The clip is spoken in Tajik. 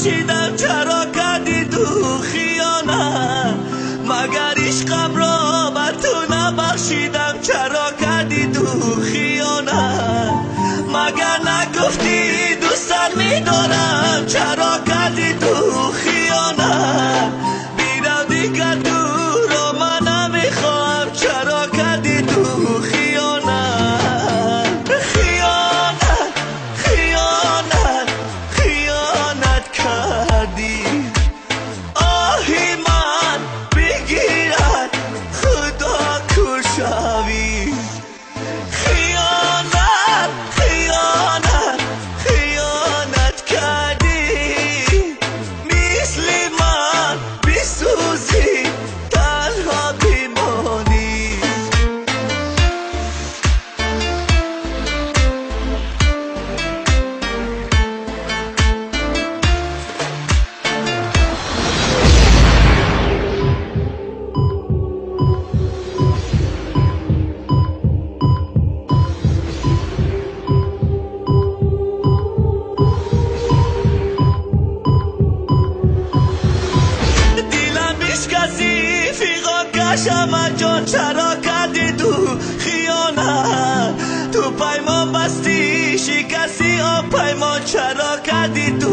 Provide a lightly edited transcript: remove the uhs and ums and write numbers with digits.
набахшидам, чаро кардӣ ту хиёнат? Магар ишқам ро ба ту набахшидам, чаро кардӣ ту хиёнат? Магар нагуфтӣ дӯстат медорам, чаро кардӣ ту хиёнат? Бирав дигар туро ман намехоҳам, чаро кардӣ ту хиёнат? Хиёнат, хиёнат, хиёнат кардӣ. Оҳи ман бигирад, худо кушавӣ. Хиёнат, хиёнат, хиёнат кардӣ. Мисли ман бисӯзӣ, танҳо бимонӣ. Дилам бишкасӣ, фиғон кашам аз ҷон, чаро кардӣ ту хиёнат? Ту паймон бастӣ, шикастӣ он паймон, чаро кардӣ ту